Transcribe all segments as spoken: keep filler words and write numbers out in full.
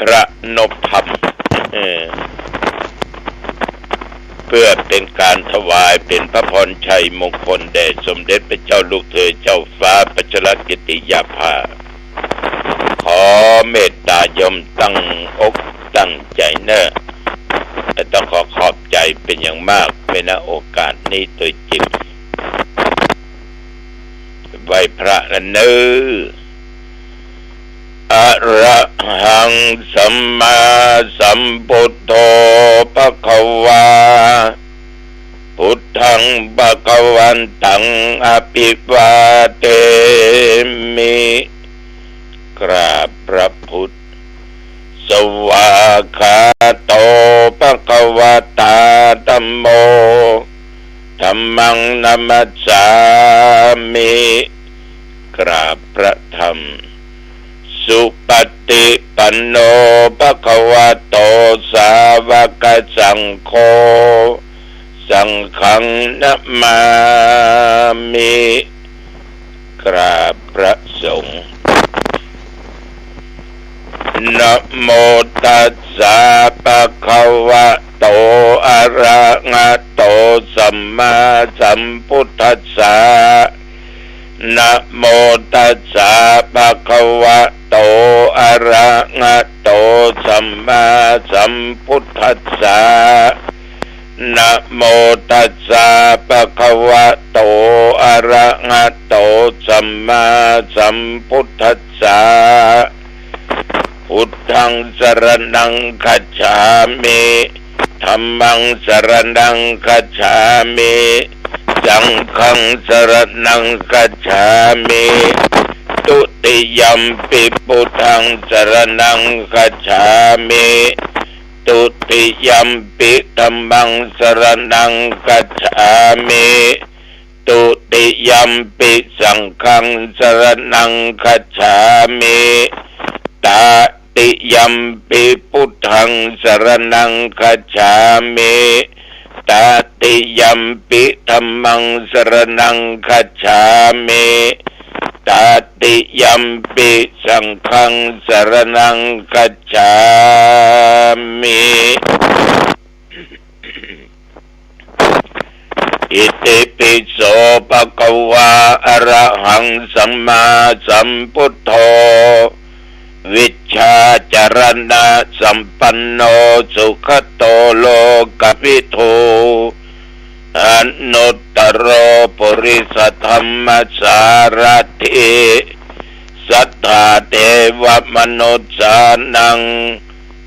พระนพธรรม เออ เพื่อเป็นการถวายเป็นพระพรชัยมงคลแด่สมเด็จพระเจ้าลูกเธอเจ้าฟ้าพัชรกิติยาภา ขอเมตตาโยมตั้งอกตั้งใจ๋เน่อ และต้องขอขอบใจ๋เป็นอย่างมากในโอกาสนี้ตวยจริง ไหว้พระนะเน่อ อะระหัง สัมมาสัมพุทโธ ภะคะวา พุทธัง ภะคะวันตัง อะภิวาเทมิ กราบพระพุทธ สวากขาโต ภะคะวะตา ธัมโม ธัมมัง นะมัสสามิ กราบพระธรรม สุปฏิปันโน ภะคะวะโต สาวกสังโฆ สังฆัง นะมามิ กราบพระสงฆ์ นะโมตัสสะ ภะคะวะโต อะระหะโต สัมมาสัมพุทธัสสะ นะโมตัสสะ ภะคะวะโต อะระหะโต สัมมาสัมพุทธัสสะ นะโมตัสสะ ภะคะวะโต อะระหะโต สัมมาสัมพุทธัสสะ พุทธัง สรณัง คัจฉามิ ธัมมัง สรณัง คัจฉามิ สังฆัง สรณัง คัจฉามิ ทุติยัมปิ พุทธัง สรณัง คัจฉามิ ทุติยัมปิ ธัมมัง สรณัง คัจฉามิ ทุติยัมปิ สังฆัง สรณัง คัจฉามิ ตติยัมปิ พุทธัง สรณัง คัจฉามิ ตติยัมปิ ธัมมัง สรณัง คัจฉามิ ตติยัมปิ สังฆัง สรณัง คัจฉามิ อิติปิโส ภะคะวา อะระหัง สัมมาสัมพุทโธ วิชชาจรณะสัมปันโน สุขะโต โลกะวิทู อนุตตโร ปุริสธัมมสารถิ สัตถาเทวมนุสสานัง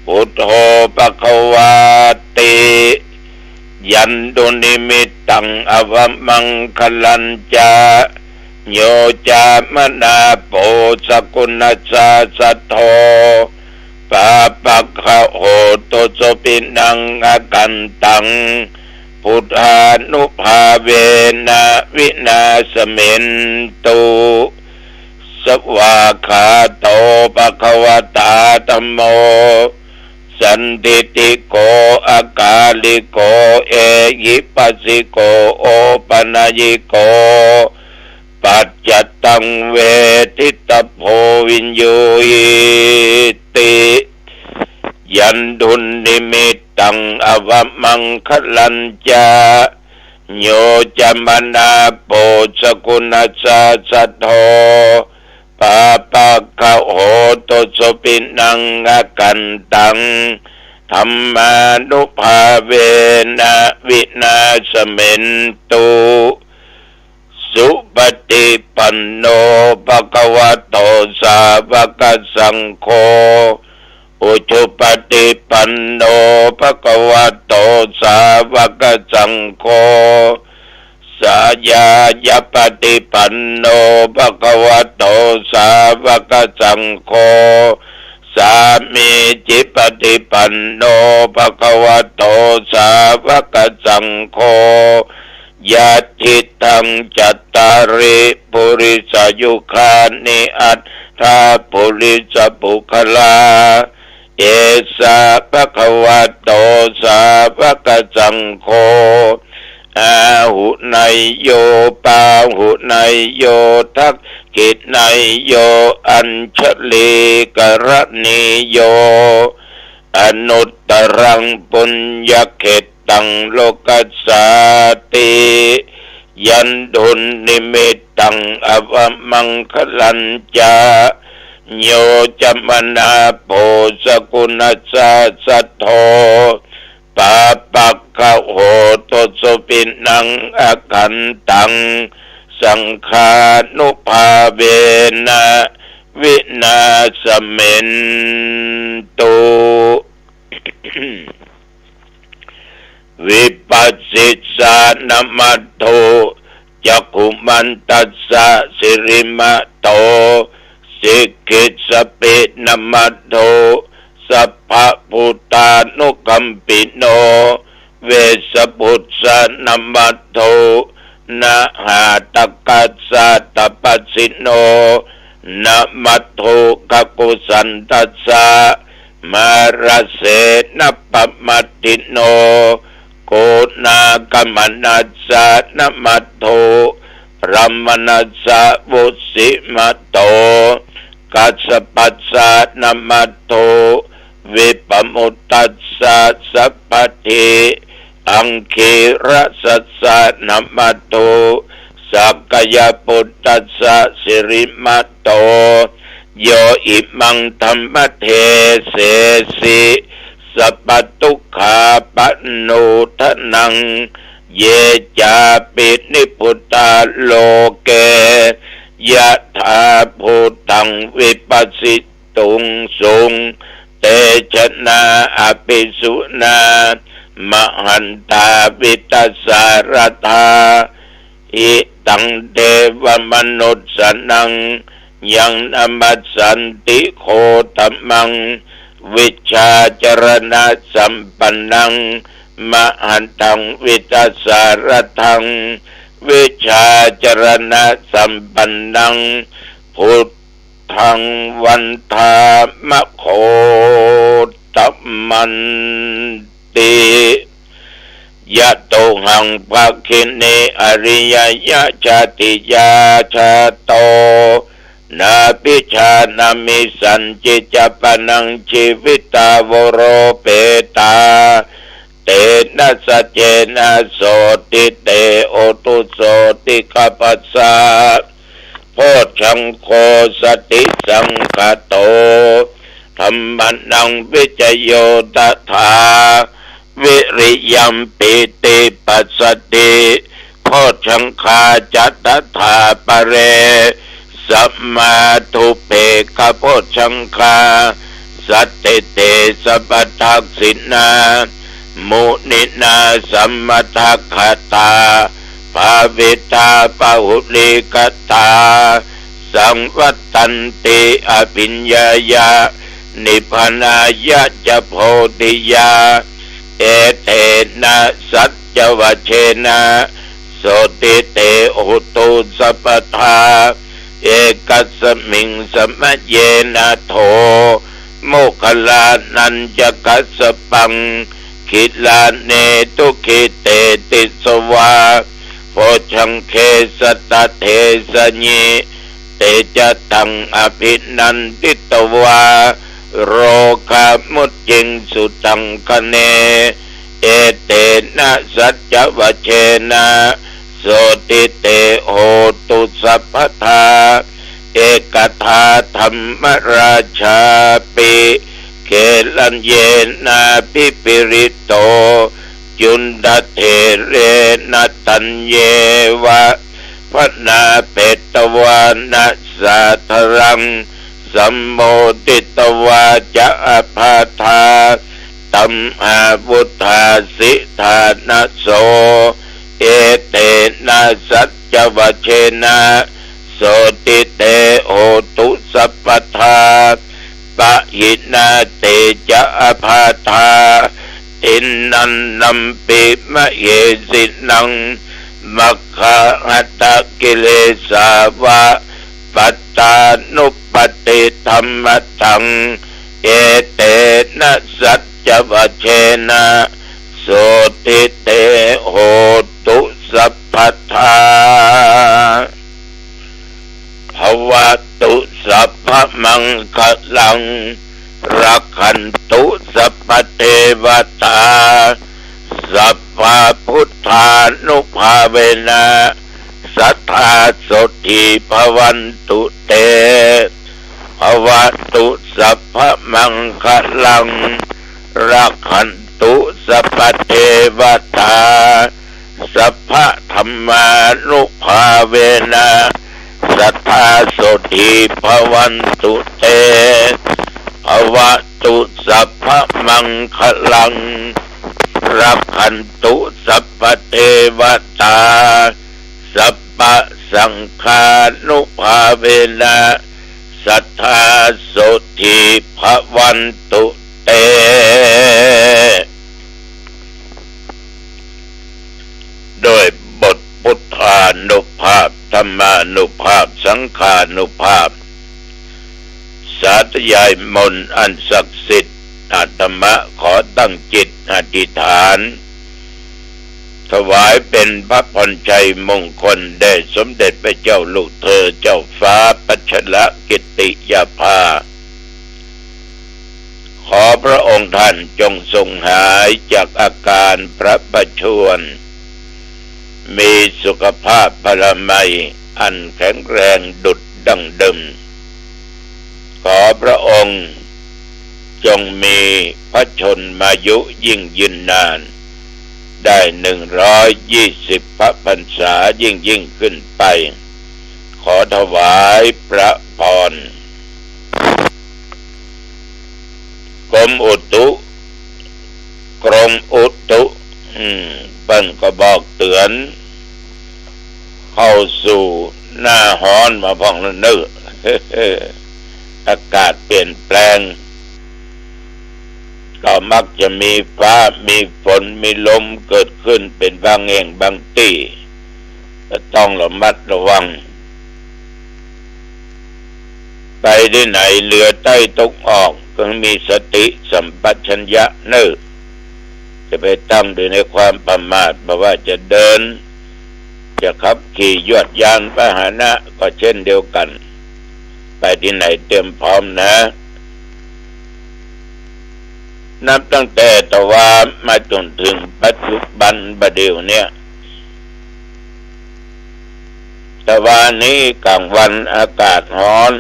พุทโธ ภะคะวาติ ยันตุนิมิตตัง อวมังคะลัญจะ โยจะมะนาโป สกุณัสสะสัทโธ ปาปะกะโหตุ สุภินัง อกันตัง พุทธานุภาเวนะ วินาสเมนตุ สวากขาโต ภะคะวะตา ธัมโม สันทิฏฐิโก อะกาลิโก เอหิปัสสิโก โอปะนะยิโก ปัจจัตตัง เวทิตะโพ วิญญูหิติ ยันตุนิมิตตัง อวมังคะลัญจะ โยจะมะนาโป สกุณัสสะสัทโธ ปาปะกะโหตุ สุภินัง อกันตัง ธัมมานุภาเวนะ วินาสเมนตุ สุปฏิปันโน ภะคะวะโต สาวกสังโฆ อุจุปฏิปันโน ภะคะวะโต สาวกสังโฆ สายาญาปฏิปันโน ภะคะวะโต สาวกสังโฆ สามีจิปฏิปันโน ภะคะวะโต สาวกสังโฆ ยะทิฏฐัง จัตตาริ ปุริสายุคานิ อัตถะ ปุริสปุคคลา เอสะ ภะคะวะโต สาวกสังโฆ อาหุเนยโย ปาหุเนยโย ทัก กิณเณยโย อัญชลีกรณีโย อนุตตรังปุญญเขตตัง โลกัสสาติ ยันตุนนิมิตตัง อวมังคะลัญจะ โยจะมนาโภ สกุณัสสะสัทโธ ปาปักขะโหตุ สุปิณังอขันตัง สังฆานุภาเวนะ วินาสเมนตุ วิปัสสิสสะนะมัทโธ จักขุมันตัสสะสิริมะโต สิกขิสสะปินะมัทโธ สัพพะพุทธานุกัมปิโน เวสสะปุสสะนะมัทโธ นะหาตะกัสสะตะปัสสิโน นะมัทโธ กะกุสันตัสสะ มาระเสนะปะมัทธิโน โกณากมนัสสะนะมัทโธ พรหมนัสสะวุสสิมะโต กัสสปัสสะนะมัทโธ วิปมุตตัสสะสัพพะทิ อังคีรสัสสะนะมัทโธ สักกายปุตตัสสะสิริมะโต โยอิมังธัมมะเทเสสิ สัพพะทุกขาปะโนทะนัง เยจาปินิพพุตตาโลเก ยะถาภูตังวิปัสสิ ตุง สุง เตชะนา อภิสุนา มหันตา วิตสาระธา หิตัง เทวมนุสสานัง ยังนะมัสสันติ โคตมัง วิชชาจรณะสัมปันนัง มหันตัง วิตสาระธัง วิชชาจรณะสัมปันนัง พุท ธัง วันทามะ โคตมันติ ยะโตหัง ภักขิเน อริยยะชาติยา ชาโต นาภิชานามิ สัญญิง จะปะนัง จีวิตา วโร เปตา เตนะ สัจเจนะ โสติ เต โหตุ โสติ กัปปะสะ โพชฌังโค สติสังคาโต ธัมมานัง วิจโย ตถา วิริยัง ปีติ ปัสสติ โพชฌังคา จะ ตถา ปะเร สะมา ทุปเพกะโพชฌังคา สัตถิเต สัพพะทักขิณา มุนินา สัมมะทักขะตา ภาวิตา ปะหุลีกะตา สังวัตตันติ อภิญญายะ นิพพานายะ จะ โพธิยา เอเตนะ สัจจวัจเจนะ โสติ เต โหตุ สัพพะทา เอกัสสมิง สะมะเยนะ โถ โมคคัลลานัญจะกัสสปัง กิลาเน ทุกขิเต ติสสะวา โพชฌังเก สัตตะเทสะยิ เตจะตัง อภินันทิตวา โรคามุจจิงสุตังคะเน เอเตนะ สัจจวัจเจนะ โสติ เต โหตุ สัพพะทา เอกทา ธัมมราชาปิ เกลัญเยนาภิปริตโต จุณฑะเถเรนะ ตัญเยวะ ภะนาเปตวานะ สาธารัง สัมโมทิตวาจะ อภาทา ตัมหาวุฏฐาสิ ฐานะโส เอเตนะ สัจจวัจเจนะ โสติ เต โหตุ สัพพะทา ปะหินา เตจะ อภาทา ติณณันตัมปิ มะเหสินัง มัคคะหะตะกิเลสาวะ ปัตตานุปัฏฐิธัมมะตัง เอเตนะ สัจจวัจเจนะ โสติ เต โหตุ สัพพะทา ภ ภวตุสัพพมังคลัง รักขันตุสัพพเทวตา สัพพพุทธานุภาเวนะ สัทธาโสตถีภวันตุเต ภวตุสัพพมังคลัง รักขันตุสัพพเทวตา สัพพธรรมานุภาเวนะ สัทธาโสตถีภวันตุเต ภวตุสัพพมังคลัง รักขันตุสัพพเทวตา สัพพสังฆานุภาเวนะ สัทธาโสตถีภวันตุเต ด้วยบทพุทธานุภาพ ธรรมานุภาพ สังฆานุภาพ สาธยายมนต์อันศักดิ์สิทธิ์ อาตมาขอตั้งจิตอธิษฐาน ถวายเป็นพระพรชัยมงคลแด่สมเด็จพระเจ้าลูกเธอเจ้าฟ้าพัชรกิติยาภา ขอพระองค์ท่านจงทรงหายจากอาการพระประชวร มีสุขภาพพลามัยอันแข็งแรงดุจดั้งเดิม ขอพระองค์จงมีพระชนมายุยิ่งยืนนาน ได้หนึ่งร้อยยี่สิบพระพรรษายิ่งๆ ขึ้นไป ขอถวายพระพร กรมอุตุ กรมอุตุ อืม เปิ้นก็บอกเตือน เข้าสู่หน้าฮ้อนมาพ่องแล้วเน่อ อากาศเปลี่ยนแปลง ก็มักจะมีฟ้า มีฝน มีลมเกิดขึ้นเป็นบางแห่งบางตี้ ก็ต้องระมัดระวัง ไปตี้ไหนเหนือใต้ตะวันออก ก็มีสติสัมปชัญญะเน่อ จะไปตั้งอยู่ในความประมาท บ่ว่าจะเดิน จะขับขี่ยวดยานพาหนะก็เช่นเดียวกั๋น ไปตี้ไหนเตรียมพร้อมนะ นับตั้งแต่ตะวามาจ๋นเถิงปัจจุบันบ่าเดี่ยวเนี้ย ตะวานี้ก๋างวันอากาศฮ้อน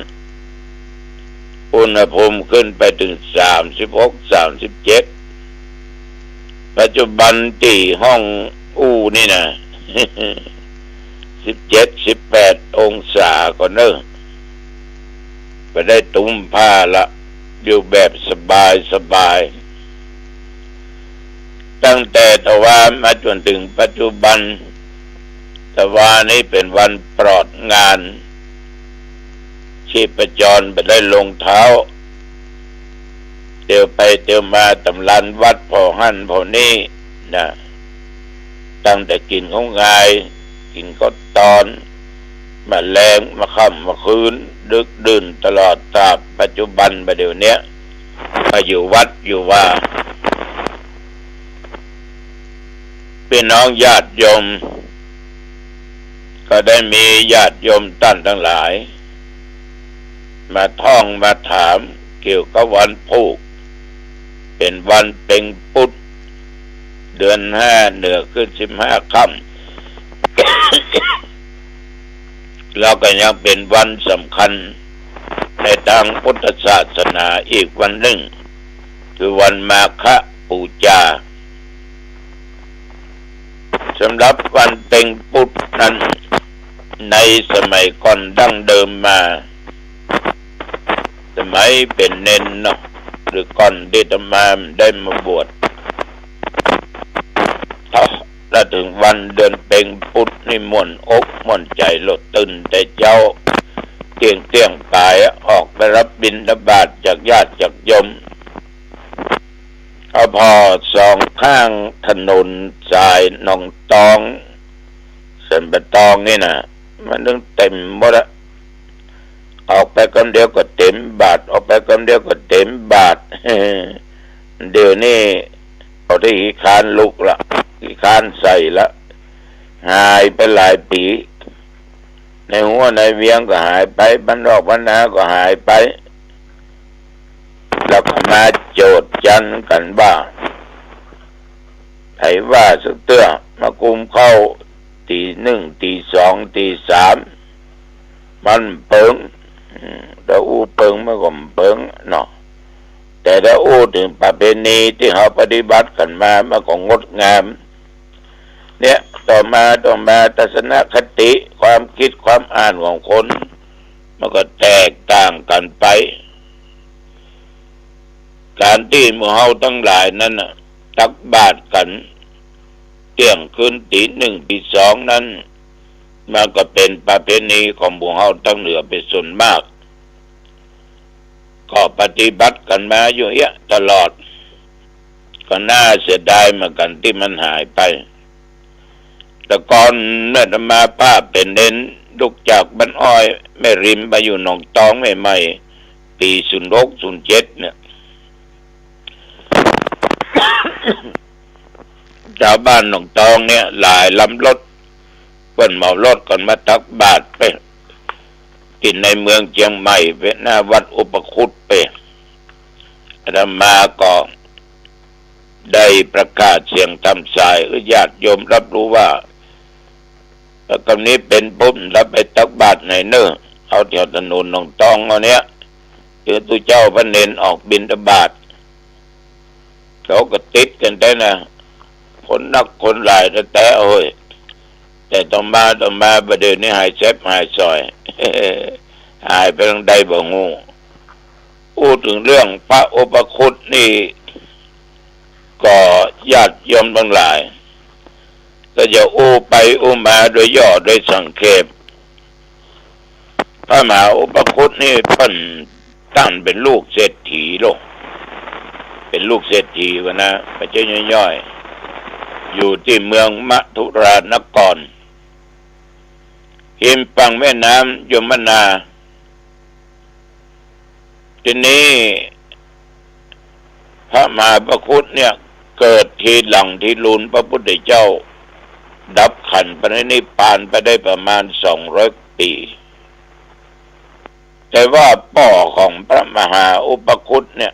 อุณหภูมิขึ้นไปเถิงสามสิบหก สามสิบเจ็ด ปัจจุบันตี้ห้องอู้นี่นะ สิบเจ็ด สิบแปดองศาก่อเน่อ บ่ได้ตุ้มผ้าละ อยู่แบบสบายสบาย ตั้งแต่ตะวามาจ๋นเถิงปัจจุบัน ตะวานี้เป๋นวันปลอดงาน ชีพจรบ่ได้ลงเท้า เตียวไปเตียวมาต๋ามลานวัดผ่อหั้นผ่อนี้นะ ตั้งแต่กิ๋นข้าวงาย กิ๋นข้าวตอน มาแลง มาค่ำ มาคืน ดึกดื่นตลอดตราบปัจจุบันบ่าเดี่ยวเนี้ย มาอยู่วัดอยู่วา ปี้น้องญาติโยม ก็ได้มีญาติโยมต้านตังหลาย มาท่องมาถามเกี่ยวกับวันพูก เป๋นวันเพ็ญปุ๊ด เดือนห้าเหนือขึ้นสิบห้าค่ำ แล้วก็ยังเป๋นวันสำคัญในตางพุทธศาสนาอีกวันนึ่ง คือวันมาฆบูชา สำหรับวันเพ็ญปุ๊ดนั้น ในสมัยก่อนดั้งเดิมมา สมัยเป๋นเณรเนาะ หรือก่อนตี้อาตมาได้มาบวช ถ้าเถิงวันเดือนเพ็ญปุ๊ดนี่ม่วนอกม่วนใจ๋โลด ตื่นแต่เจ๊า เตี้ยงเตี้ยงป๋าย ออกไปรับบิณฑบาตจากญาติจากโยม เอาผ่อสองข้างถนนสายหนองตอง สันป่าตองนี่นะ มันตึงเต๋มหมดอะ ออกไปกำเดียวก็เต๋มบาตร ออกไปกำเดียวก็เต๋มบาตร เดี๋ยวนี้เขาได้ขี้ค้านลุกละ ขี้ค้านใส่ละ หายไปหลายปี๋ ในหัวในเวียงก็หายไป บ้านนอกบ้านนาก็หายไป แล้วก็มาโจษจันกั๋นว่า ใผว่าสักเตื้อ มากุมเข้า ตี๋นึ่ง ตี๋สอง ตี๋สาม มันเปิง อืม ถ้าอู้เปิงมันก็เปิงเนาะ แต่ถ้าอู้เถิงประเพณีตี้เฮาปฏิบัติกั๋นมา มันก็งดงาม เนี่ย ต่อมา ต่อมา ทัศนคติ ความกึ๊ด ความอ่านของคน มันก็แตกต่างกั๋นไป ก๋านตี้หมู่เฮาตังหลายนั้นน่ะ ตักบาตรกั๋น เตี้ยงคืน ตี๋นึ่ง ตี๋สอง นั้น มันก็เป๋นประเพณีของหมู่เฮาตังเหนือเป๋นส่วนมาก ก็ปฏิบัติกั๋นมาอยู่เอี้ยตลอด ก็น่าเสียดายเหมือนกั๋นตี้มันหายไป แต่ก่อนเมื่ออาตมาภาพเป๋นเณร ลุกจากบ้านอ้อยแม่ริมมาอยู่หนองตองใหม่ๆ ปี๋ศูนย์หก ศูนย์เจ็ด เนี่ย จาวบ้านหนองตองเนี่ยหลายลำรถ เปิ้นเหมารถกั๋นมาตักบาตรไป ตี้ในเมืองเจียงใหม่ไป หน้าวัดอุปคุตไป อาตมาก็ได้ประกาศเสียงต๋ามสาย หื้อญาติโยมฮับฮู้ว่า แล้วกำนี้เป๋นปุ๊บ ฮับไปตักบาตรไหนเน่อ เอาแถวถนนหนองตองเอาเนี่ย หื้อตุ๊เจ้าพระเณรออกบิณฑบาต เขาก็ติดกั๋นแต๊นะ คนนักคนหลายแต๊ๆ โอ้ย แต่ต่อมา ต่อมา บ่าเดี่ยวนี้หายแซบหายซอย หายไปตังใดบ่ฮู้ อู้เถิงเรื่องพระอุปคุตนี่ ก็ญาติโยมตังหลาย ก็จะอู้ไปอู้มาโดยย่อโดยสังเขป พระมหาอุปคุตนี่เปิ้นต้านเป๋นลูกเศรษฐีโลก เป๋นลูกเศรษฐีวะนะ บ่ใจ้ย่อยๆ อยู่ตี้เมืองมธุรานคร ฮิมฝั่งแม่น้ำยมุนา ทีนี้ พระมหาอุปคุตเนี่ย เกิดทีหลังตี้ลุนพระพุทธเจ้าดับขันธปรินิพพานไปได้ประมาณสองร้อยปี๋ แต่ว่าป้อของพระมหาอุปคุตเนี่ย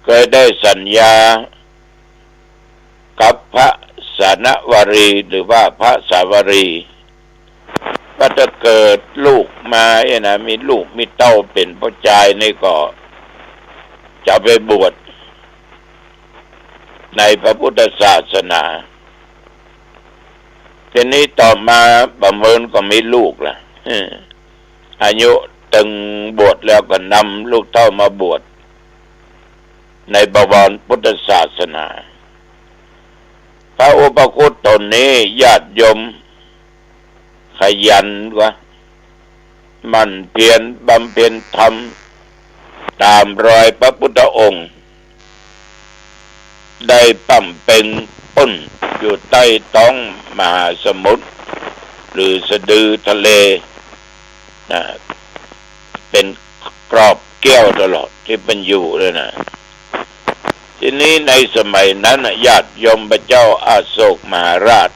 เกยได้สัญญากับพระสาวนวรี หรือว่าพระสาวนวรี ว่าถ้าเกิดลูกมาเนี่ยนะ มีลูกมีเต้าเป๋นป้อจายนี่ก็ จะไปบวชในพระพุทธศาสนา ทีนี้ต่อมาบ่าเมินก็มีลูกละ เออ อายุเต็มบวชแล้วก็นำลูกเต้ามาบวชในบวรพุทธศาสนา พระอุปคุตต๋นนี้ญาติโยมขยันกว่า หมั่นเพียรบำเพ็ญธรรมต๋ามรอยพระพุทธองค์ ได้ปำเป็งป๊นอยู่ใต้ต๊องมหาสมุทร หรือสะดือทะเล นะ เป๋นกรอบแก้วตลอดตี้เปิ้นอยู่เลยนะ ทีนี้ในสมัยนั้นน่ะ ญาติโยมพระเจ้าอโศกมหาราช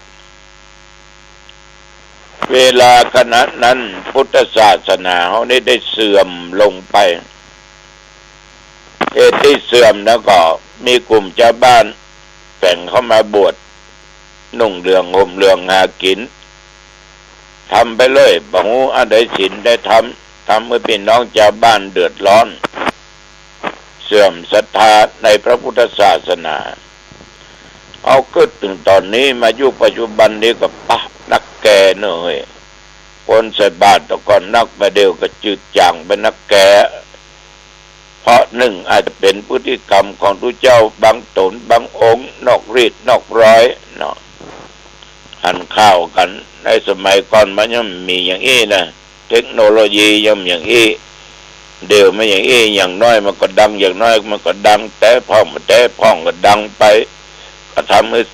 เวลาขณะนั้นพุทธศาสนาเฮานี่ได้เสื่อมลงไป เหตุตี้เสื่อมนะก็มีกลุ่มจาวบ้านแฝงเข้ามาบวช นุ่งเหลืองห่มเหลืองหากิ๋น ทำไปเลย บ่ฮู้อันใดศีลใดธรรม ทำหื้อปี้น้องจาวบ้านเดือดร้อน เสื่อมศรัทธาในพระพุทธศาสนา เอากึ๊ดเถิงต๋อนนี้มายุคปัจจุบันนี้ก็ปะนักแก่เน่อ คนใส่บาตรแต่ก่อนนัก บ่าเดี่ยวก็จืดจ่างไปนักแก่ เพราะนึ่งอาจจะเป๋นพฤติกรรมของตุ๊เจ้าบางต๋นบางองค์ นอกรีดนอกรอยเนาะ หันข่าวกั๋น ในสมัยก่อนมันยังบ่มีอย่างอี้นะ เทคโนโลยียังบ่อย่างอี้ เดี่ยวมันอย่างอี้ อย่างน้อยมันก็ดัง อย่างน้อยมันก็ดัง แตะพ่องบ่แตะพ่องก็ดังไป ก็ทำหื้อ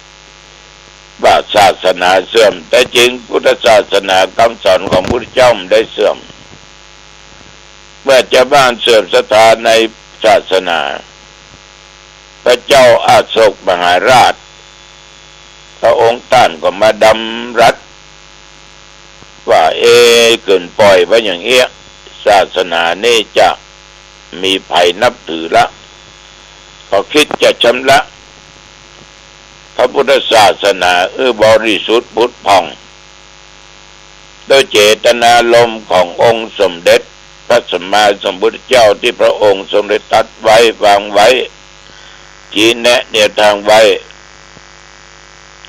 ว่าศาสนาเสื่อม แต่จริงพุทธศาสนากำสอนของพุทธเจ้าบ่ได้เสื่อม เมื่อจาวบ้านเสื่อมศรัทธาในศาสนา พระเจ้าอโศกมหาราช พระองค์ต้านก็มาดำรัส ว่า เอ๊ะ เกินป่อยว่าอย่างเอี้ย ศาสนานี่จะมีใผนับถือละ ก็กึ๊ดจะชำระพระพุทธศาสนาหื้อบริสุทธิ์ผุดผ่อง โดยเจตนารมณ์ขององค์สมเด็จพระสัมมาสัมพุทธเจ้า ตี้พระองค์ทรงได้ตรัสไว้ วางไว้ ชี้แนะแนวตางไว้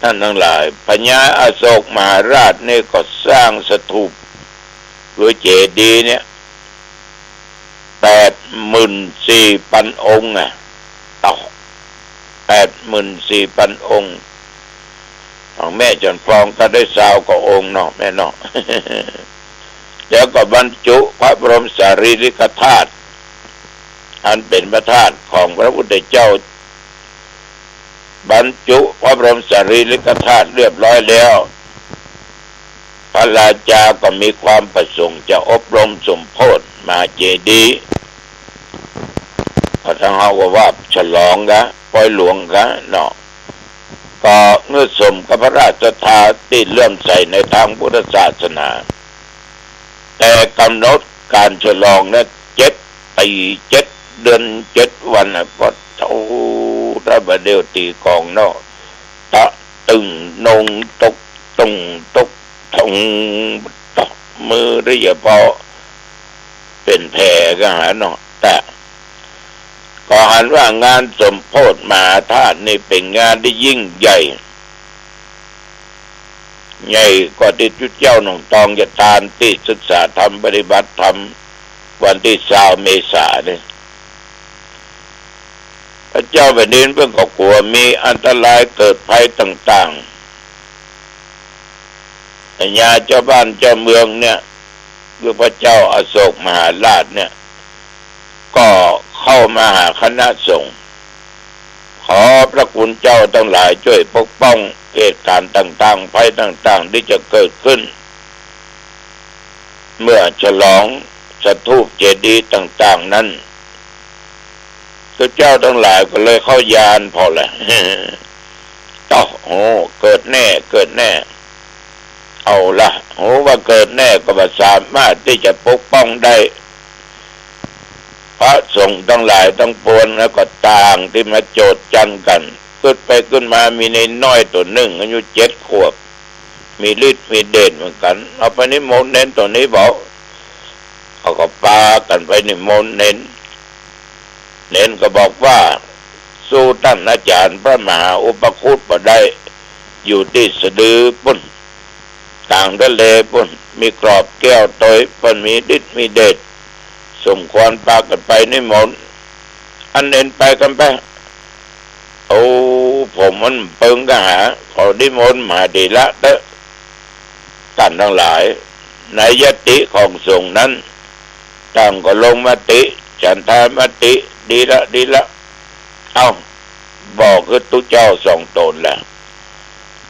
ท่านตังหลาย พญาอโศกมหาราชนี่ก็สร้างสถูป หรือเจดีย์เนี่ย แปดหมื่นสี่ปันองค์อะ ต่อ แปดหมื่นสี่ปันองค์ ของแม่จอมฟองก็ได้ซาวกว่าองค์เนาะ แม่เนาะ แล้วก็บรรจุพระบรมสารีริกธาตุ อันเป๋นพระธาตุของพระพุทธเจ้า บรรจุพระบรมสารีริกธาตุเรียบร้อยแล้ว พระราชาก็มีความประสงค์จะอบรมสมโภชน์มหาเจดีย์ ก็ทางเฮาก็ว่าฉลองกะ ปอยหลวงกะเนาะ ก็เมื่อสมกับพระราชศรัทธาตี้เลื่อมใสในตางพุทธศาสนา แต่ก๋ำหนดก๋านฉลองนะ เจ็ดปี๋ เจ็ดเดือน เจ็ดวันนะ ก็เต้า ถ้าบ่าเดี่ยวตี๋กลองเนาะ ตะตึงนงตกตุงตกถง ตะมือโดยเฉพาะ เป๋นแผลกะหาเนาะ แต่ ก็หันว่างานสมโภชน์มหาธาตุนี่เป๋นงานตี้ยิ่งใหญ่ ใหญ่กว่าตี้ตุ๊เจ้าหนองตองจะตานตี้ศึกษาธรรมปฏิบัติธรรมวันตี้ซาวเมษาเนี่ย พระเจ้าแผ่นดินเปิ้นก็กั๋วมีอันตรายเกิดภัยต่างๆ พญาเจ้าบ้านเจ้าเมืองเนี่ย คือพระเจ้าอโศกมหาราชเนี่ย ก็เข้ามาหาคณะสงฆ์ ขอพระคุณเจ้าตังหลายจ้วยปกป้องเหตุก๋ารณ์ต่างๆ ภัยต่างๆ ตี้จะเกิดขึ้น เมื่อฉลองสถูปเจดีย์ต่างๆ นั้น ตุ๊เจ้าตังหลายก็เลยเข้าญาณผ่อแหละ โอ้โห เกิดแน่ เกิดแน่ เอาละ โห ว่าเกิดแน่ก็บ่สามารถตี้จะปกป้องได้ พระสงฆ์ตังหลายตังปวงแล้วก็ต่างตี้มาโจษจันกั๋น กึ๊ดไปกึ๊ดมามีเณรน้อยตั๋วนึ่ง อายุเจ็ดขวบ มีฤทธิ์มีเดชเหมือนกั๋น เอาไปนิมนต์เณรตั๋วนี้เปล่า เขาก็ปากั๋นไปนิมนต์เณร เณรก็บอกว่า สู้ต้านอาจ๋ารย์พระมหาอุปคุตบ่ได้ อยู่ตี้สะดือปู๊น ก๋างทะเลปู๊น มีกรอบแก้วตวย เปิ้นมีฤทธิ์มีเดช สมควรปากั๋นไปนิมนต์ อั้นเณรไปกั๋นไป โอ้ ผมมันเปิงกะหา ขอนิมนต์มหาเถระเต๊อะ ต้านตังหลาย ในยติของสงฆ์นั้น ต่างก็ลงมติ ฉันทามติ ดีละ ดีละ เอ้า บ่คือตุ๊เจ้าสองต๋นแหละ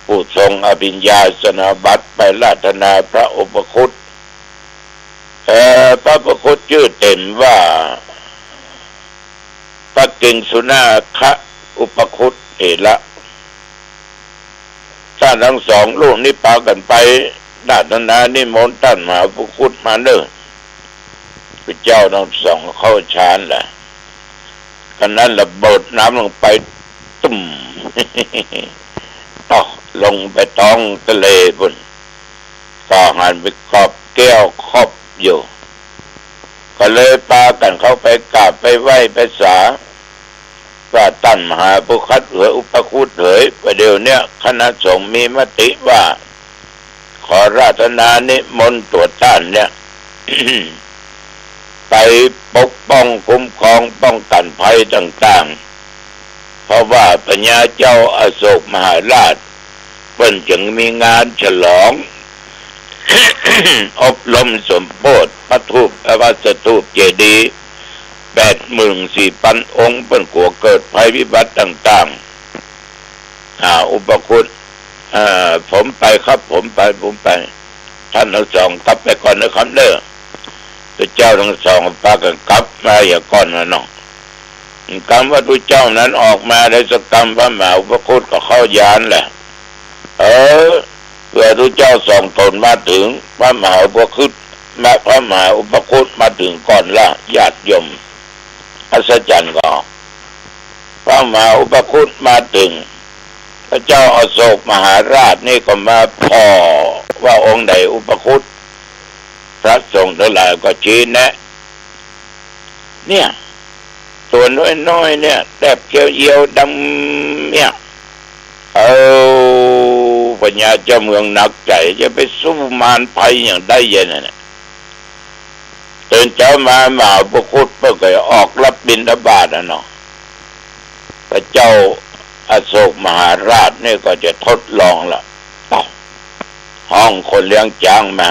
ผู้ทรงอภิญญาสนบัติไปราธนาพระอุปคุต เอ่อ พระอุปคุตจื้อเต็มว่า พระกิงสุนาคอุปคุตเถระ ต้านตังสองลูกนี้ปากั๋นไปราธนานิมนต์ต้านมหาอุปคุตมาเน่อ พระเจ้าตังสองเข้าฌานแหละ กะนั้นระเบิดน้ำลงไป ตุ้ม ตกลงไปต๊องทะเลปู๊น ก็หันไปกอบแก้วครอบอยู่ ก็เลยปากั๋นเข้าไปกราบไปไหว้ไปสา ว่าต้านมหาอุปคุตเหย อุปคุตเหย ประเดี๋ยวเนี้ยคณะสงฆ์มีมติว่า ขอราธนานิมนต์ตั๋วต้านเนี่ย ไปปกป้องคุ้มครองป้องกั๋นภัยต่างๆ เพราะว่าพญาเจ้าอโศกมหาราช เปิ้นจึงมีงานฉลอง อบรมสมโภชน์พระถูป พระสถูปเจดีย์ แปดหมื่นสี่ปันองค์ เปิ้นกั๋วเกิดภัยพิบัติต่างๆ อ่า อุปคุต อ่า ผมไปครับ ผมไป ผมไป ต้านตังสองกลับไปก่อนนะครับเน่อ พระเจ้าตังสองปากั๋นกลับมาเหียก่อนนะเนาะ กำว่าพระเจ้านั้นออกมาได้สักกำ พระมหาอุปคุตก็เข้าญาณแหละ เออ พื่อตุ๊เจ้าส่องต๋นมาเถิง พระมหาอุปคุต พระมหาอุปคุตมาเถิงก่อนละ ญาติโยม อัศจรรย์ก่อ พระมหาอุปคุตมาเถิง พระเจ้าอโศกมหาราชนี่ก็มาผ่อว่าองค์ใดอุปคุต พระสงฆ์ตังหลายก็ชี้แนะ เนี่ย ตั๋วน้อยๆ เนี่ย แต๊บเขี้ยวเยียวดำเนี่ย เออ พญาเจ้าเมืองหนักใจ๋ จะไปสู้มารภัยอย่างใดเยียะเนี่ย ตื่นเจ๊ามามหาอุปคุตเปิ้นก็ออกรับบิณฑบาตอะเนาะ พระเจ้าอโศกมหาราชนี่ก็จะทดลองละ ฮ้องคนเลี้ยงจ๊างมา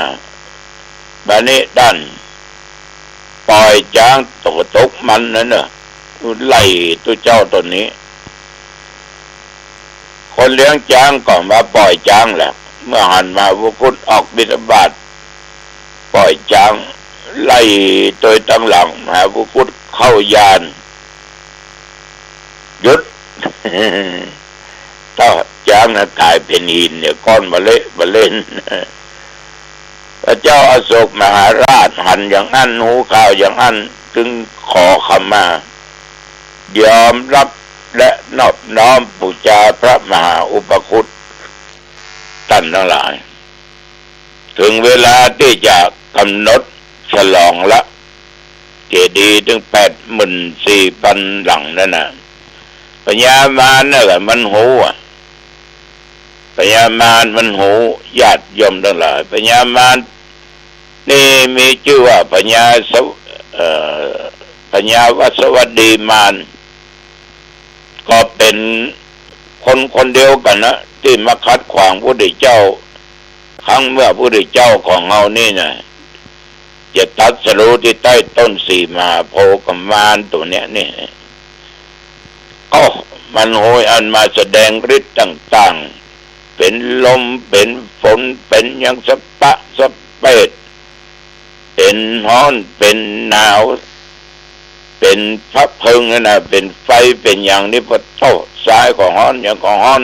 บัดนี้ต้านป่อยจ๊างตั๋วตกมันนั้นเน่อ ไล่ตุ๊เจ้าต๋นนี้ คนเลี้ยงจ๊างก็มาป่อยจ๊างแหละ เมื่อหันมหาอุปคุตออกบิณฑบาต ป่อยจ๊างไล่ตวยตังหลัง มหาอุปคุตเข้าญาณ หยุด เต้าจ๊างน่ะก๋ายเป๋นหินเนี่ย ก้อนบะเละบะเล่น พระเจ้าอโศกมหาราชหันอย่างอั้น ฮู้ข่าวอย่างอั้น จึงขอขมา ยอมรับและนอบน้อมปู๋จาพระมหาอุปคุต ต้านตังหลาย เถิงเวลาตี้จะก๋ำหนดฉลองละ เจดีย์ตึงแปดหมื่นสี่ปันหลังนั้นน่ะ พญามารนั่นแหละมันฮู้อะ พญามารมันฮู้ ญาติโยมตังหลาย พญามารนี่มีจื้อว่าพญาสว- เอ่อ พญาวัสวัสดีมาร ก็เป๋นคนคนเดียวกั๋นนะ ตี้มาขัดขวางพระพุทธเจ้า ครั้งเมื่อพระพุทธเจ้าของเฮานี่นะ จะตรัสรู้ตี้ใต้ต้นสี่มหาโพธิ์กับมารตั๋วเนี้ยนี่ ก็มันฮู้อันมาแสดงฤทธิ์ต่างๆ เป๋นลม เป๋นฝน เป๋นหยังสะปะสะเปด เป๋นฮ้อน เป๋นหนาว เป๋นพระเพลิงนั่นน่ะ เป๋นไฟ เป๋นหยังนี่ ปะโต้ ซ้ายก็ฮ้อน หยังก็ฮ้อน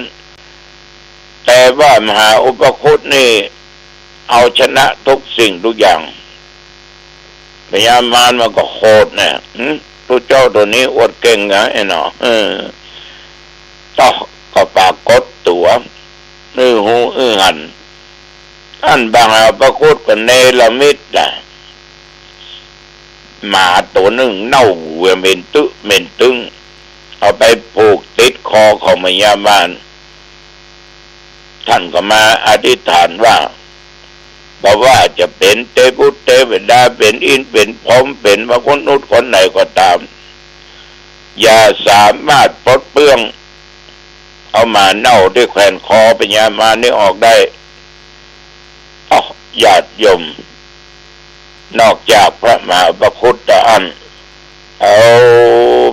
แต่ว่ามหาอุปคุตนี่เอาชนะทุกสิ่งทุกอย่าง พญามารมันก็โขดเนี่ย หึ ตุ๊เจ้าตั๋วนี้อวดเก่งนะไอ้หนอ เออ เต้า ก็ปรากฏตั๋ว อื้อฮู้อื้อหัน อั้นมหาอุปคุตก็เนรมิตน่ะ หมาตั๋วนึ่งเน่าเปื่อยเหม็นตึ๊เหม็นตึง เอาไปผูกติดคอของพญามาร ต้านก็มาอธิษฐานว่า บ่ว่าจะเป๋นเตวุตรเตวดา เป๋นอินทร์ เป๋นพรหม เป๋นมนุษย์คนไหนก็ต๋าม อย่าสามารถปลดเปลื้องเอาหมาเน่าตี้แขวนคอพญามารนี่ออกได้ อ้อ ญาติโยม นอกจากพระมหาอุปคุตเต้าอั้น เอา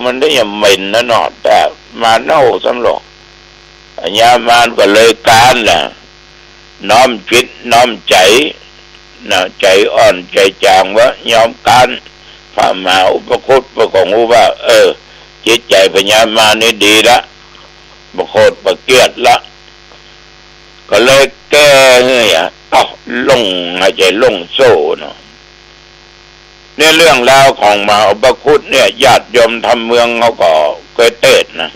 มันได้ยังเหม็นนะเนาะ แต่หมาเน่าซ้ำหรอก พญามารก็เลยก๊านน่ะ น้อมจิตน้อมใจ๋นะ ใจ๋อ่อนใจ๋จ๋างว่ายอมก๊าน พระมหาอุปคุตเปิ้นก็ฮู้ว่า เออ จิตใจ๋พญามารนี่ดีละ บ่โขดบ่เกลียดละ ก็เลยแก้หื้ออะ อ้าว โล่ง หายใจ๋โล่งโซ่เนาะ เนี่ยเรื่องราวของมหาอุปคุตเนี่ย ญาติโยมธรรมเมืองเขาก็เกยเตศน์นะ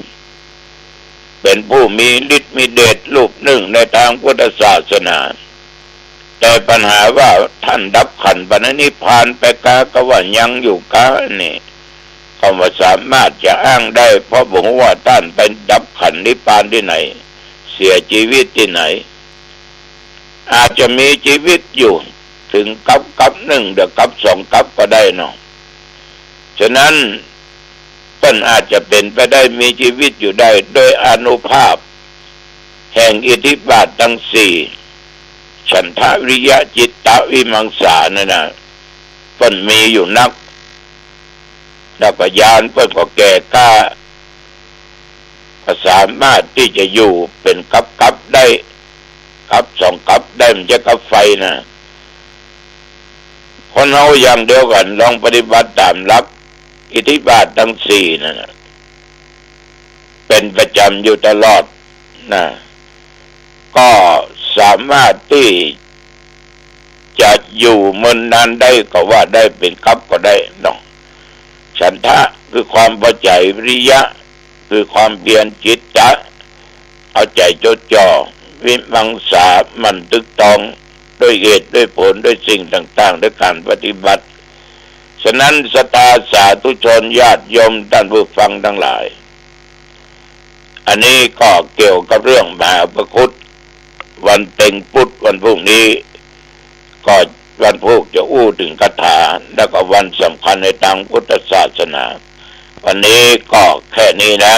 เป๋นผู้มีฤทธิ์มีเดชรูปนึ่งในตางพุทธศาสนา แต่ปั๋ญหาว่าต้านดับขันธ์ปรินิพพานไปกา ก็ว่ายังอยู่กานี่ ก็บ่สามารถจะอ้างได้ เพราะบ่ฮู้ว่าต้านไปดับขันธ์นิพพานตี้ไหน เสียจีวิตตี้ไหน อาจจะมีจีวิตอยู่ เถิงกัป กัปนึ่ง เดี๋ยวกัปสองกัปก็ได้เนาะ ฉะนั้นเปิ้นอาจจะเป๋นไปได้มีจีวิตอยู่ได้ โดยอานุภาพแห่งอิทธิบาทตังสี่ ฉันทะวิริยะจิตตะวิมังสานั่นน่ะ เปิ้นมีอยู่นัก แล้วก็ญาณเปิ้นก็แก่กล้า ก็สามารถตี้จะอยู่เป๋นกัปๆ ได้ กัปสองกัปได้ บ่ใจ้กัปไฟนะ คนเฮาอย่างเดียวกั๋น ลองปฏิบัติต๋ามหลักอิทธิบาทตังสี่นั่นน่ะ เป๋นประจ๋ำอยู่ตลอดนะ ก็ สามารถตี้จะอยู่เมินนานได้ก็ว่าได้ เป๋นกั๊ปก็ได้เนาะ ฉันทะคือความพอใจ๋ วิริยะคือความเพียร จิตตะ เอาใจ๋จดจ่อ วิมังสา หมั่นตึกตอง ด้วยเหตุด้วยผล ด้วยสิ่งต่างๆ ด้วยก๋านปฏิบัติ ฉะนั้นศรัทธาสาธุชนญาติโยมต้านผู้ฟังตังหลาย อันนี้ก็เกี่ยวกับเรื่องมหาอุปคุต วันเพ็ญพุธ วันพรุ่งนี้ ก็วันพูกจะอู้เถิงคาถา แล้วก็วันสำคัญในตางพุทธศาสนา วันนี้ก็แค่นี้นะ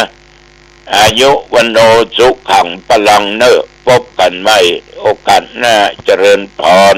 อายุ วัณโณ สุขัง พลัง เน่อ ปบกั๋นใหม่โอกาสหน้า เจริญพร